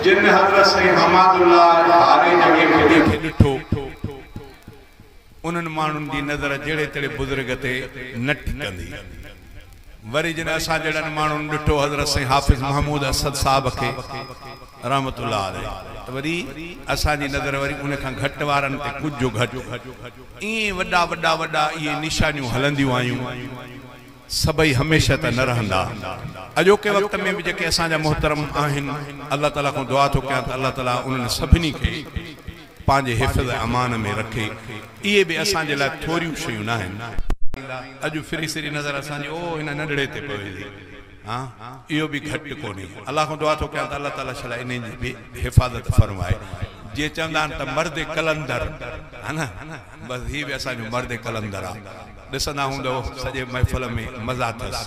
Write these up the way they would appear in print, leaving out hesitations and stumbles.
جن حضرت سائين حماد الله هاريجوي کي ڏٺو، انهن ماڻهن جي نظر جهڙي تهڙي بزرگ تي نه ٽڪندي. وري جن اسان جهڙن ماڻهن ڏٺو حضرت سائين حافظ محمود اسد صاحب کي رحمة الله عليه ته وري اسان جي نظر وري ان کان گهٽ وارن تي ڪجهه گهٽ. ائين وڏا وڏا وڏا اهي نشانيون هلنديون آيون. سڀئي هميشه ته نه رهندا. اڄوڪي وقت ۾ به جيڪي اسان جا محترم آهن، الله تعاليٰ کان دعا ٿو ڪيان ته الله تعاليٰ انهن سڀني کي پنهنجي حفظ ۽ امان ۾ رکي. اهي به اسان جي لاء ٿوريون شيون ناهن. اڄ ڦري سري نظر اسان جي او هن ننڍڙي تي پوي ٿي. ها اهو به گهٽ ڪونهي. الله کان دعا ٿو ڪيان ته الله تعاليٰ شلا انهن جي به حفاظت فرمائي. جيئن چوندا آهن ته مرد قلندر ها نه بس هي به اسان جو مرد قلندر آ. ڏسندا هوندؤ سڄي محفل ۾ مزا اٿس.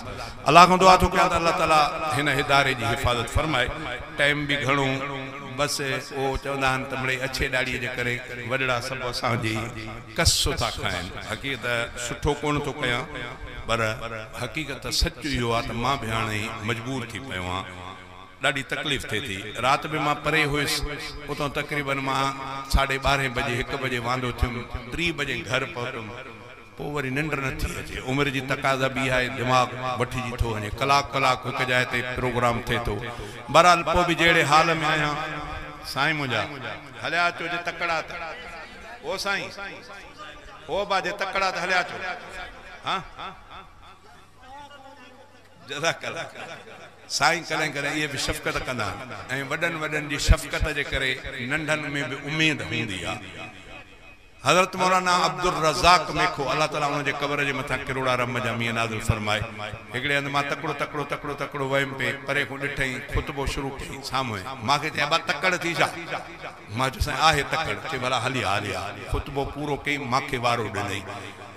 الله کان دعا ٿو ڪيان ته الله تعاليٰ هن اداري جي حفاظت فرمائي. ٽائيم به گهڻو بس اهو چوندا آهن ته مڙئي اڇي ڏاڙهي جي ڪري وڏڙا سڀ اسان جي ڪس ٿا کائن. حقيقت سٺو ڪونه ٿو ڪيان پر حقيقت سچ اهو آهي ته مان به هاڻي مجبور ٿي پيو آهيان. ڏاڍي تڪليف ٿئي ٿي. رات به مان پري هيس، اتان تقريبن مان ساڍي ٻارهين بجي هڪ بجي واندو ٿيم، ٽي بجي گهر پهتم، پوء وري ننڊ نه ٿي اچي. عمر جي تقاضا به اها آهي، دماغ وٺجي ٿو وڃي. ڪلاڪ ڪلاڪ هڪ جاء تي پروگرام ٿئي ٿو. بهرحال پوء به جهڙي حال ۾ آهيان، سائين منهنجا، هليا اچو جي تڪڙا ته. او سائين، او ابا جي تڪڙا ته هليا اچو. ها. جزاڪ الله سائين ڪڏهن ڪڏهن اهي به شفقت ڪندا آهن ۽ وڏن وڏن جي شفقت جي ڪري ننڍن ۾ به اميد هوندي آهي. حضرت مولانا عبدالرزاق ميکو الله تعالي ان جي قبر جي مٿان ڪروڙا رحم جا مينهن نازل فرمائي. هڪڙي هنڌ مان تڪڙو تڪڙو تڪڙو تڪڙو ويم پئي پري کان ڏٺئين خطبو شروع ڪيائين سامهون مان کي چيائين ابا تڪڙ ٿي ڇا؟ مان چيو سائين آهي تڪڙ چي ڀلا هلي آ هلي آ خطبو پورو ڪيائين مان کي وارو ڏنائين.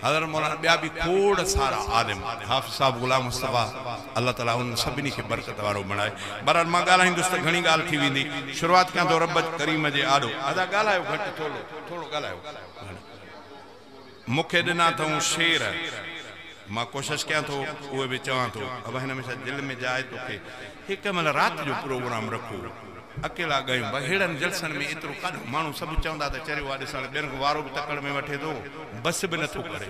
حضرت مولانا ٻيا به کوڙ سارا عالم، حافظ صاحب غلام مصطفيٰ، الله تعاليٰ انهن سڀني کي برڪت وارو بڻائي. بهرحال مان ڳالهائيندس ته گهڻي ڳالهه ٿي ويندي. شروعات ڪيان ٿو رب ڪريم جي آڏو. ادا ڳالهايو گهٽ ٿورو ٿورو ڳالهايو گهڻ. مون کي ڏنا اٿئون شعر مان ڪوشش ڪيان ٿو اهي به چوان ٿو. ابا هن ۾ ڇا دل ۾ جاء توکي. هڪ مهل رات جو پروگرام رکو. اڪيلا ڳايون. ڀائي ههڙن جلسن ۾ ايترو ڪاڏهون ماڻهو سڀ چوندا ته چريو آ ڏسڻ ٻين کان وارو به تڪڙ ۾ وٺي ٿو بس به نٿو ڪري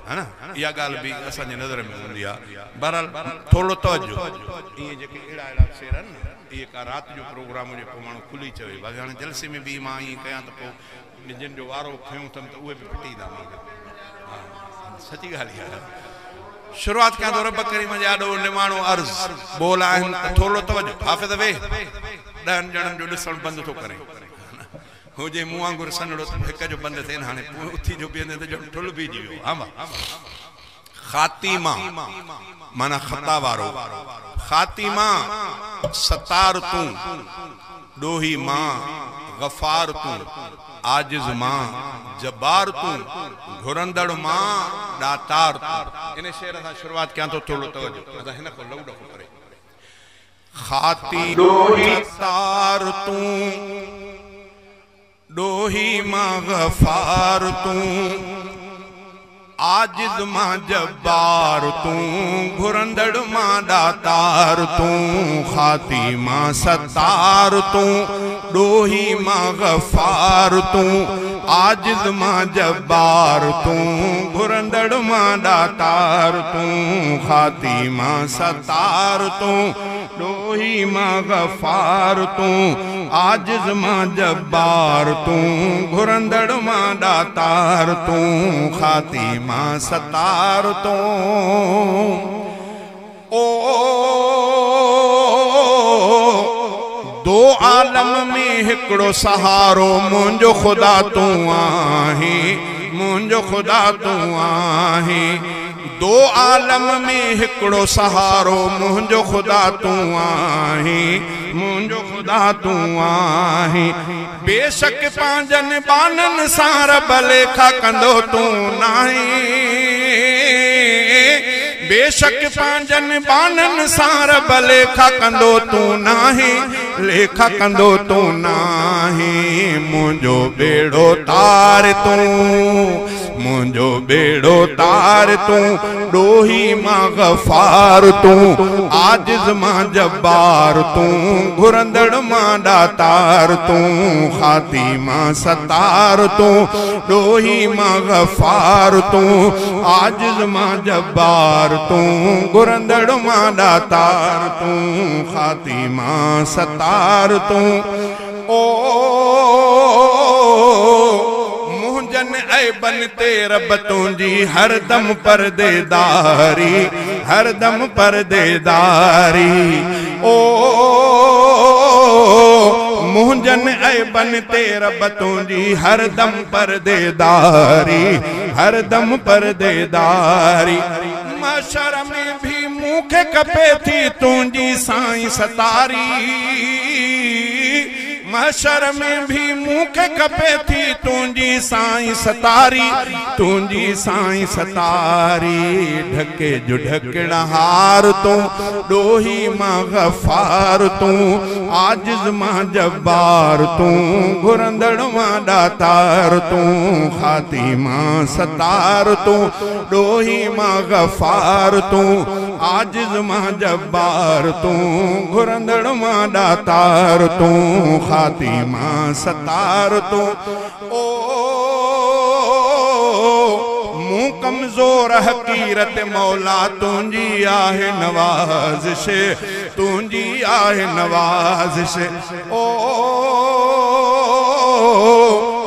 ها نه اها ڳالهه به اسان جي نظر ۾ هوندي آ بهرحال ٿورڙو توجه ايئن جيڪي اهڙا اهڙا شعر آهن نه اهي ڪا رات جو پروگرام هجي پوء ماڻهو کلي چوي باقي هاڻي جلسي ۾ به مان ائين ڪيان ته پوء جن جو وارو کنيو اٿم ته اهي به پٽيندا مون کي. ها سچي ڳالهه اها آهي. شروعات ڪيان ٿو رب ڪريم جي آڏو نماڻو عرض ٻول آهن ته ٿورڙو توجه حافظ ويهه ڏهن ڄڻن جو ڏسڻ بند ٿو ڪرين هجي مون وانگر سنهڙو ته هڪ جو بند ٿئي نه هاڻي پوء اٿي جو بيهندين ته ڄڻ ٺلهه بيهجي ويو ها ڀا خاطي مان معنيٰ خطا وارو خاطي مان ستار تون ڏوهي مان غفار تون عاجز مان جبار تون گهرندڙ مان ڏاتار تون. ان شعر سان شروعات ڪيان ٿو ٿورڙو توجه ادا هن کان لئوڊ کان پري خاطي ڏوهي ستار تون ڏوهي مان غفار تون عاجز مان جبار تون، گهرندڙ مان ڏاتار تون، خاطي مان ستار تون، ڏوهي مان غفار تون، عاجز مان جبار تون، گهرندڙ مان ڏاتار تون، خاطي مان ستار تون، ڏوهي مان غفار تون، عاجز مان جبار تون، گهرندڙ مان ڏاتار تون، خاطي مان ستار تون. او دو عالم ۾ هڪڙو سهارو منهنجو خدا تون آهين، منهنجو خدا تون آهين. دو عالم ۾ هڪڙو سهارو منهنجو خدا تون آهين، منهنجو خدا تون آهين. بيشڪ پنهنجن ٻانهن سان رب ليکا ڪندو تون ناهين، بيشڪ پنهنجن ٻانهن سان رب ليکا ڪندو تون ناهين، ليکا ڪندو تون ناهين. منهنجو ٻيڙو تار تون، मुंहिंजो ॿेड़ो तार तूं, ॾोही मां गफ़ार तूं, आजिज़ मां जब्बार तूं, घुरंदड़ मां दातार तूं, खाती मां सतार तूं, ॾोही मां गफ़ार तूं, आजिज़ मां जब्बार तूं, घुरंदड़ मां दातार तूं, खाती मां सतार तूं। ओ मुंहिंजनि ऐबनि ते रब तुंहिंजी हरदम परदेदारी, हरदम परदेदारी। ओ मुंहिंजनि ऐबनि ते रब तुंहिंजी हरदम परदेदारी, हरदम परदेदारी। महशर में भी मूंखे खपे थी तुंहिंजी साईं सतारी, महशर में भी मूंखे खपे थी तुंहिंजी साईं सतारी, तुंहिंजी साईं सतारी। ढके जो ढकणहार तूं, ॾोही मां गफ़ार तूं, आजिज़ मां जब्बार तूं, घुरंदड़ मां दातार तूं, खाती मां सतार तूं, ॾोही मां गफ़ार तूं, आजिज़ मां जब्बार तूं, घुरंदड़ मां दातार तूं, खाती मां सतार तूं। ओ मूं कमज़ोर हकीरत मौला तुंहिंजी आहे नवाज़िश, तुंहिंजी आहे नवाज़िश। ओ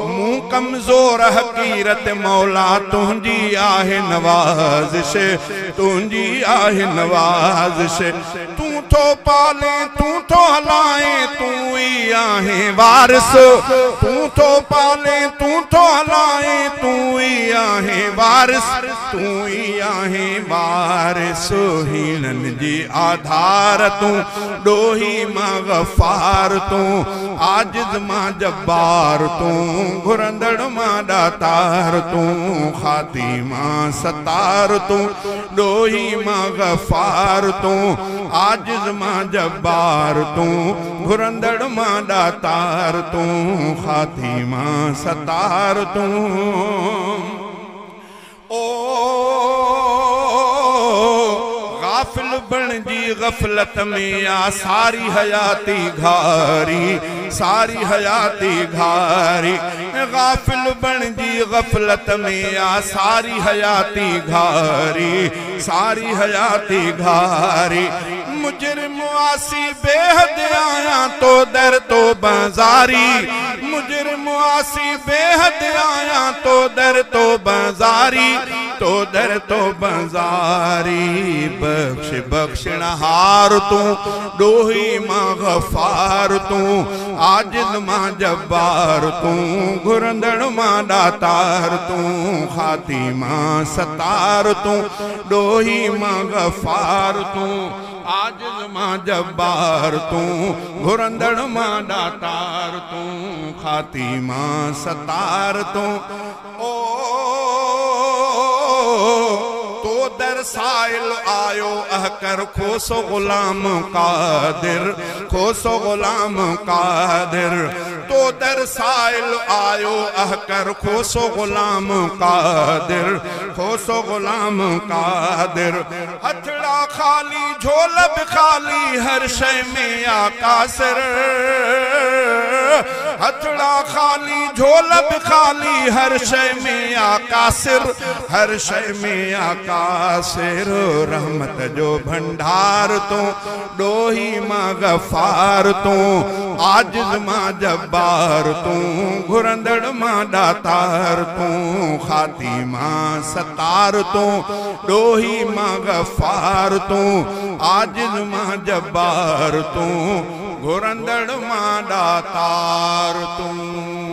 मूं कमज़ोर हकीरत मौला तुंहिंजी आहे नवाज़िश, तुंहिंजी आहे नवाज़िश। तूं थो पाले तूं थो हलाए तूं ई आहे वारिस, तूं थो पाले तूं थो हलाए तूं ई आहे वारिस, तूं ई आहे वारिस। हीणनि जी आधार तूं, ॾोही मां गफ़ार तूं, आजिज़ मां जब्बार तूं, घुरंदड़ मां दातार तूं, खाती मां सतार तूं, ॾोही मां गफ़ार तूं, आजिज़ मां जब्बार तूं, घुरंदड़ मां दातार तूं, खाती मां सतार तूं। ओ गाफिल बणजी गफलत में आ सारी हयाती घारी, सारी हयाती घारी। गाफिल बणजी गफलत में आ सारी हयाती घारी, सारी हयाती घारी। मुजरिम आसी बेहद आया तो दर तो बाजारी, मुजरिम आसी बेहद आया तो दर तो बाजारी, तो दर तो बाजारी। बख्श बख्शणहार तूं, ॾोही मां गफ़ार तूं, आजिज़ मां जब्बार तूं, घुरंदड़ मां दातार तूं, खाती मां सतार तूं, ॾोही मां गफ़ार तूं, आजिज़ मां जब्बार तूं, घुरंदड़ मां दातार तूं, खाती मां सतार तूं। ओ तो दर साइल आयो अहकर खोसो गुलाम कादिर, खोसो गुलाम कादिर। तो दर साइल आयो अहकर खोसो गुलाम कादिर, खोसो गुलाम कादिर। हथड़ा खाली झोल भी खाली हर शय में आकासिर, हथड़ा खाली झोल भी खाली हर शय में आकासिर, हर शय में आकासिर। रहमत जो भंडार तूं, ॾोही मां गफ़ार तूं, आजिज़ मां जब्बार तूं, घुरंदड़ मां दातार तूं, खाती मां सतार तूं, ॾोही मां गफ़ार तूं, आजिज़ मां जब्बार तूं, घुरंदड़ मां दातार तूं।